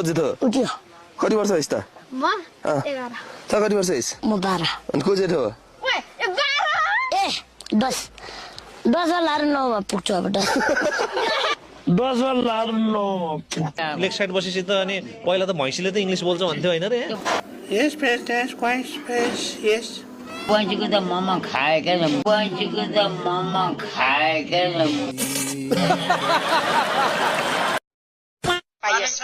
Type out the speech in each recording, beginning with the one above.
बजे त उठ्यो कति वर्ष होइस् त म 11 त कति वर्ष होइस् म 12 अनि को जेठो हो ओए 12 ए 10 लाएर 9 मा पुग्छु अब 10 लाएर 9 लेग साइड बसेपछि त अनि पहिला त भैँसीले त इङ्ग्लिस बोल्छ भन्थ्यो हैन रे यस प्रेसिडेन्ट क्वाइस यस बजीको त मोमो खाएकै छ बजीको त मोमो खाएकै छ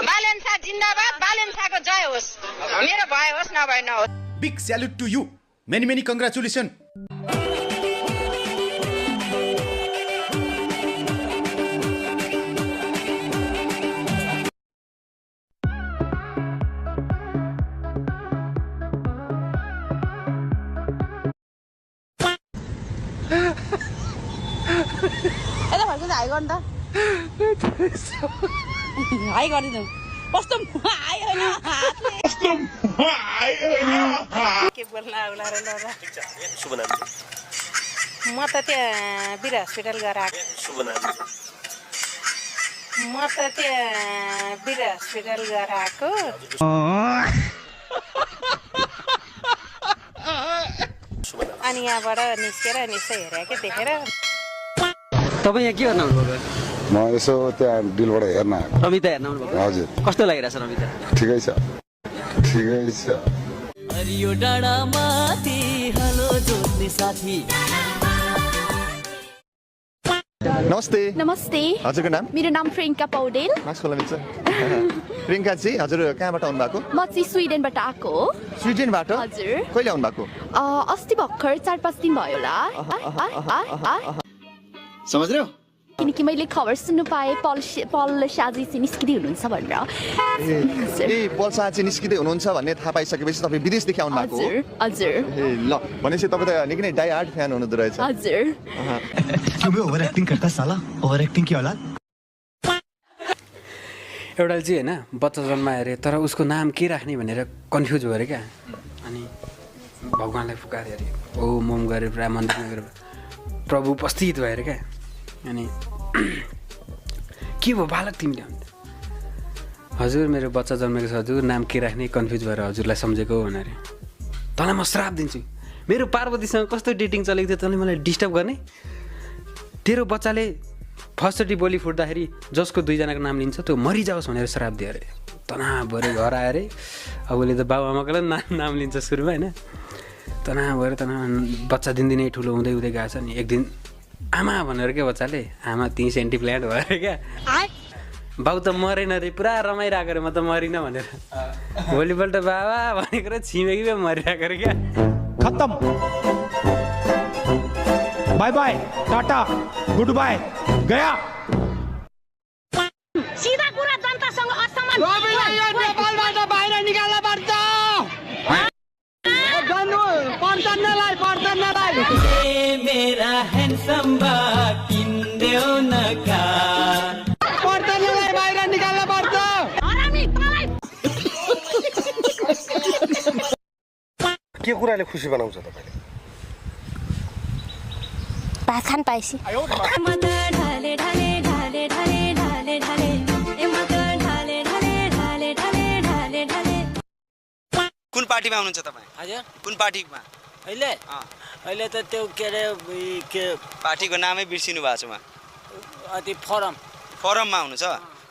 बालेन्सा जिन्दाबाद बालेन्साको जय होस् मेरो भए होस् नभए नहोस् Big salute to you. Many congratulations. यता फर्किँदा हाई गर्नु त हाई गरिदिनु कस्तो आयो नि के बोल्न आउला र ल शुभ नाम म त त्यहाँ वीर हस्पिटल गएर आएको अनि यहाँबाट निस्केर निस्क हेरेको देखेर तपाईँ यहाँ के गर्न आउनुभएको म यसो त्यहाँ डिलबाट हेर्न आएको रमिता हेर्न आउनुभएको हजुर कस्तो लागिरहेछ रमिता ठिकै छ हरियो डाँडामाथि हलो जोड्ने साथी नमस्ते नमस्ते हजुरको नाम मेरो नाम प्रियङ्का पौडेल मास्कोला मिल्छ प्रियङ्का जी हजुर कहाँबाट आउनु भएको म चाहिँ स्विडेनबाट आएको हो स्विडेनबाट हजुर कहिले आउनु भएको अस्ति भर्खर 4-5 दिन भयो होला समझ रहे हो किनकि मैले खबर सुन्नु पाएँ पल साजी चाहिँ निस्किँदै हुनुहुन्छ भनेर ए पल साजी निस्किँदै हुनुहुन्छ भन्ने थाहा पाइसकेपछि तपाईँ विदेशदेखि आउनु भएको हो हजुर ए ल भनेपछि तपाईँ त निकै नै डाई हार्ड फ्यान हुनुहुँदो रहेछ हजुर क्यों ओभर एक्टिङ करता साला ओभर एक्टिङ की औलाद एउटा चाहिँ होइन बच्चा जन्मायो अरे तर उसको नाम के राख्ने भनेर कन्फ्युज भयो अरे क्या अनि भगवान्लाई पुकार्यो अरे ओ मोम गरेर पुरा मन्दिरमा गएर प्रभु उपस्थित भयो अरे क्या अनि के भयो बालक तिमीले हजुर मेरो बच्चा जन्मेको छ हजुर नाम के राख्ने कन्फ्युज भएर हजुरलाई सम्झेको हो भनेर तँलाई म श्राप दिन्छु मेरो पार्वतीसँग कस्तो डेटिङ चलेको थियो तँले मलाई डिस्टर्ब गर्ने तेरो बच्चाले फर्स्टचोटि बोली फुट्दाखेरि जसको 2जनाको नाम लिन्छ त्यो मरिजाओस् भनेर श्राप दियो अरे तनाव भएर घर आयो अरे अब उसले त बाबुआमाकोलाई नाम लिन्छ सुरुमा होइन तनाव भएर बच्चा दिनदिनै ठुलो हुँदै गएको छ नि एक दिन आमा भनेर क्या बच्चाले आमा 3 सेन्टी प्लान्ट भयो अरे क्या बाउ त मरेन अरे पुरा रमाइरहेको अरे म त मरिनँ भनेर भोलिपल्ट बाबा भनेको र छिमेकी पो मरिरहेको अरे क्या खत्म bye bye tata goodbye गया सिधा कुरा जनतासँग असमान नेपालबाट बाहिर निकाल्न पर्छ पर्छन्नलाई मेरा ह्यान्डसम बा किन्देऊ न कार पर्छन्नलाई बाहिर निकाल्न पर्छ के कुराले खुसी बनाउँछ तपाईले भात खान पाएसी कुन पार्टीमा हुनुहुन्छ तपाईँ हजुर कुन पार्टीमा अहिले त त्यो के अरे के पार्टीको नामै बिर्सिनु भएको छ उहाँ अति फोरममा हुनुहुन्छ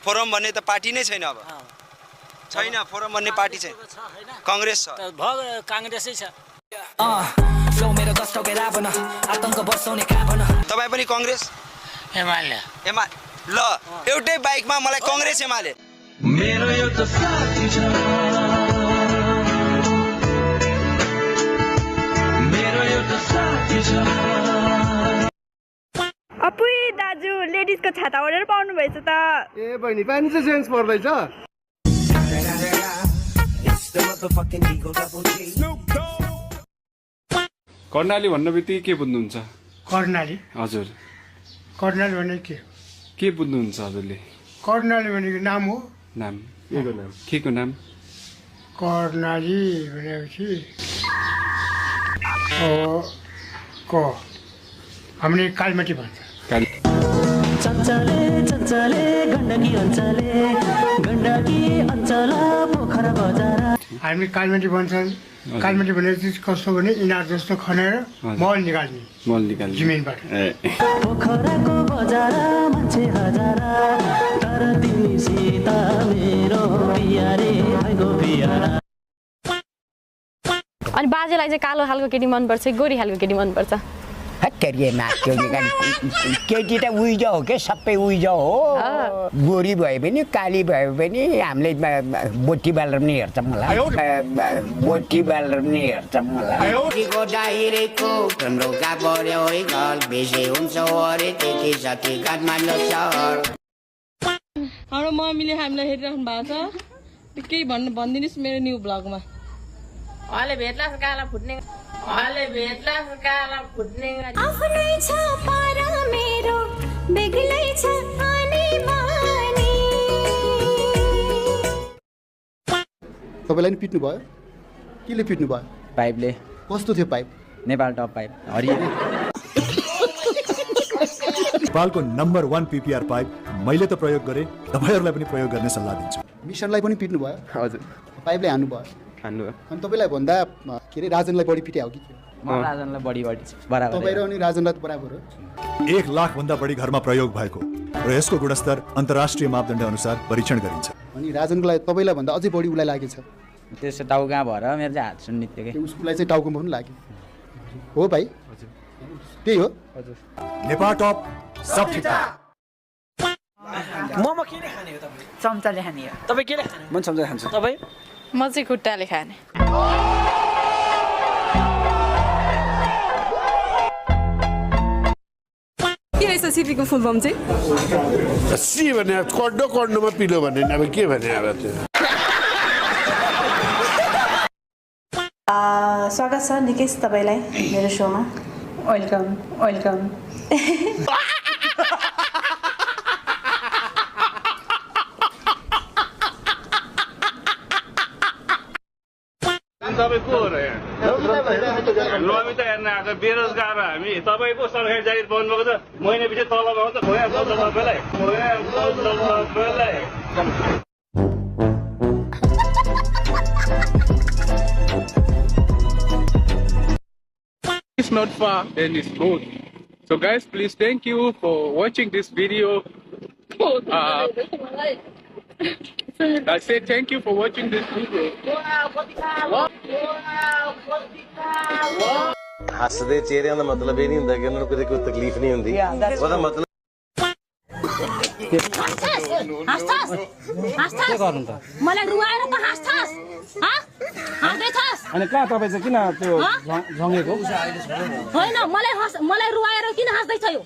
फोरम भन्ने त पार्टी नै छैन अब छैन फोरम भन्ने पार्टी चाहिँ कांग्रेस छ कांग्रेसै छ तपाईँ पनि कांग्रेस एमाले ल एउटै बाइकमा मलाई कांग्रेस एमाले मेरो एउटा साथी छ अपुई दाजु लेडिजको छाता ओढेर पाउनु भएछ त ए बहिनी पानी चाहिँ चेन्ज पर्दैछ कर्णाली भन्ने बित्तिकै के बुझ्नुहुन्छ कर्णाली हजुर कर्णाली भने के बुझ्नुहुन्छ हजुरले कर्णाली भनेको नाम हो नाम के को नाम कर्णाली भनेपछि हामीले कालमटी भन्छ चञ्चले गण्डकी अञ्चले हामी कालमेटी भन्छन् कालमेटी भन्ने चिज कस्तो भने इनार जस्तो खनेर मल निकाल्ने मल निकाल्ने जमिनबाट अनि बाजेलाई चाहिँ कालो खालको केटी मनपर्छ गोरी खालको केटी मनपर्छ केटी त उइजो हो के सबै उइजो हो गोरी भए पनि काली भए पनि हामीले बोटी बालेर पनि हेर्छ मलाई बोटी बालेर पनि हेर्छ मलाई हाम्रो मम्मीले हामीलाई हेरिराख्नु भएको छ केही भनिदिनुहोस् मेरो न्यू ब्लगमा अहिले भेट्ला काला फुट्ने आफ्नै छ पर मेरो बेग्लै छ आनी बानी तपाईँलाई नि पिट्नु भयो केले पिट्नु भयो पाइपले कस्तो थियो पाइप नेपाल टप पाइप हरियो नेपालको नम्बर 1 PPR पाइप मैले त प्रयोग गरेँ, तपाईँहरूलाई पनि प्रयोग गर्ने सल्लाह दिन्छु। मिसनलाई पनि पिट्नु भयो हजुर पाइपले हान्नु भयो अनि तपाईँलाई भन्दा के अरे राजनलाई बढी पिटे हो कि राजनलाई बढी बराबर तपाईँ र अनि राजनलाई त बराबर हो 1 लाख भन्दा बढी घरमा प्रयोग भएको र यसको गुणस्तर अन्तर्राष्ट्रिय मापदण्ड अनुसार परीक्षण गरिन्छ। अनि राजनको लागि तपाईँलाई भन्दा अझै बढी उसलाई लागेछ त्यसो टाउको कहाँ भएर मेरो चाहिँ हात सुन्नित्यो कि उसलाई चाहिँ टाउकोमा पनि लाग्यो हो भाइ त्यही हो हजुर नेपाल टप सब ठिक छ। मोमो केले खाने हो तपाईँ चम्चाले खाने हो तपाईँ केले खाने म चम्चा खान्छु तपाईँ म चाहिँ खुट्टाले खाने के रहेछ सिपीको फुल फर्म चाहिँ सी भने कड्डोमा पिलो भने अब के भने अब त्यो स्वागत छ निकेश तपाईँलाई मेरो सोमा वेलकम वेलकम तपाईँ को हो र यहाँ रमिता हेर्न आएको बेरोजगार हामी तपाईँको सरकारी जागिर पाउनुभएको छ महिना पछि तलब आउँछ It's not far, then it's good. So guys, please thank you for watching this video. I say thank you for watching this video. ਹੱਸਦੇ ਚਿਹਰਿਆਂ ਦਾ ਮਤਲਬ ਇਹ ਨਹੀਂ ਹੁੰਦਾ ਕਿ ਉਹਨਾਂ ਨੂੰ ਕਦੇ ਕੋਈ ਤਕਲੀਫ ਨਹੀਂ ਹੁੰਦੀ ਉਹਦਾ ਮਤਲਬ मलाई रुवाएर त हाँस्छस् हाँस्दैछस् अनि कहाँ तपाईँ चाहिँ किन त्यो झङ्गेको होइन मलाई रुवाएर किन हाँस्दैछ यो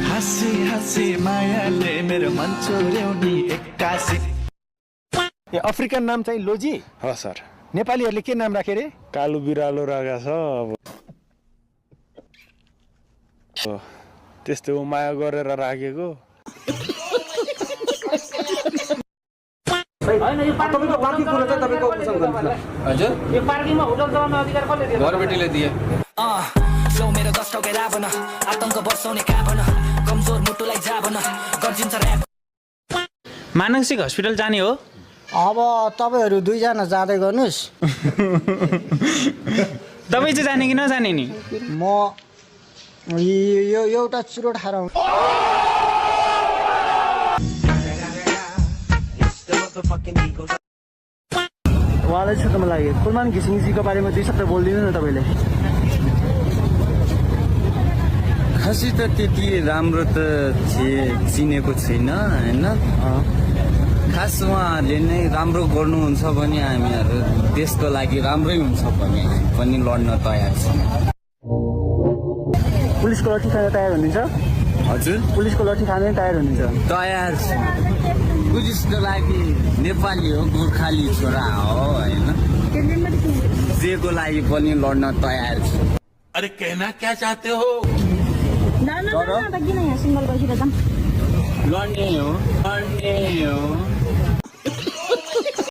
हाँसी हाँसी मायाले मेरो मन चोर्याउने एक्कासी। अफ्रिकन नाम चाहिँ लोजी हो सर नेपालीहरूले के नाम राखे रे कालो बिरालो राखेको छ अब त्यस्तो माया गरेर राखेको तपाईँको बाँकी कुरो चाहिँ तपाईँको हजुर यो पार्किङमा होटल चलाउने अधिकार कसले दियो घरबेटीले दिए मेरो दस्टके रावण आतंक बर्साउने काभन कमजोर मुटुलाई जाभन गर्जिन्छ र्याप मानसिक हस्पिटल जाने हो अब तपाईँहरू दुईजना जाँदै गर्नुहोस् तपाईँ चाहिँ जाने कि नजाने नि म यो एउटा चुरोट खाएर उहाँलाई छुट्टमा लाग्यो कुलमान घिसिङजीको बारेमा दुई शब्द बोलिदिनु न तपाईँले खासै त त्यति राम्रो त चिनेको छैन होइन खास उहाँहरूले नै राम्रो गर्नुहुन्छ भने हामीहरू देशको लागि राम्रै हुन्छ भने पनि लड्न तयार छ पुलिसको लट्ठी खान तयार हुनुहुन्छ हजुर पुलिसको लट्ठी खान तयार हुनुहुन्छ तयार छ पुलिसको लागि नेपाली हो गोर्खाली छोरा हो होइन जेको लागि पनि लड्न तयार छ अरे कहना क्या चाहते हो लड्ने हो